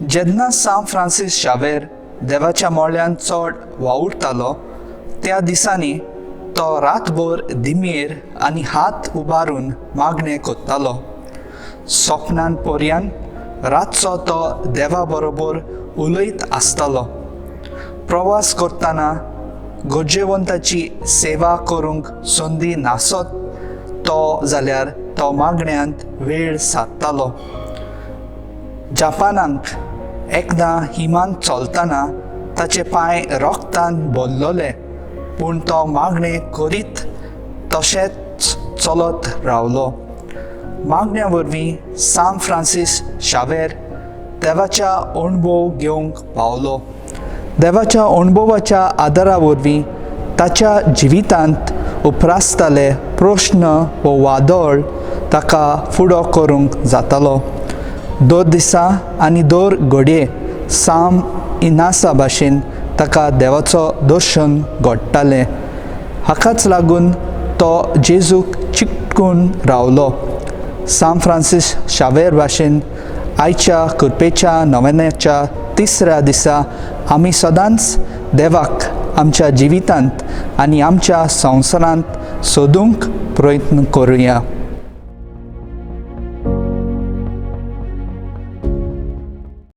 जेन्ना सांत फ्रांसीस शावेर देवाच्या मोळ्यान चड वावुरतालो त्या दिसांनी तो रातभर दिमेर आनी हात उबारून मागणें कोत्तालो. सोपनान पोरयान रातचो तो देवा बरोबर उलयत आसतालो. प्रवास करतना गरजेवंताची सेवा करूंक संदी नासत तो जाल्यार तो मागण्यांत वेळ सादतालो. जापानाक एकदां हिमान चलतना ताचे पांय रोगतान भरलोले, पूण तो मागणें करीत तशेंच चलत रावलो. मागण्या वरवीं सांत फ्रांसीस शावेर देवाच्या अणभव घेवंक पावलो. देवाच्या अणभवाच्या आदारा वरवीं ताच्या जिवितांत उप्रासताले प्रश्न वो वादळ ताका फुडो करूंक जातालो. दर दिसा आनी दर घडये साम इनासा भाशेन ताका देवाचो दर्शन घडटालें. हाकाच लागून तो जेजूक चिटकून रावलो. सांत फ्रांसीस शावेर भाशेन आयच्या कृपेच्या नवेनाच्या तिसऱ्या दिसा आमी सदांच देवाक आमच्या जिवितांत आनी आमच्या संवसारांत सोदूंक प्रयत्न करुया.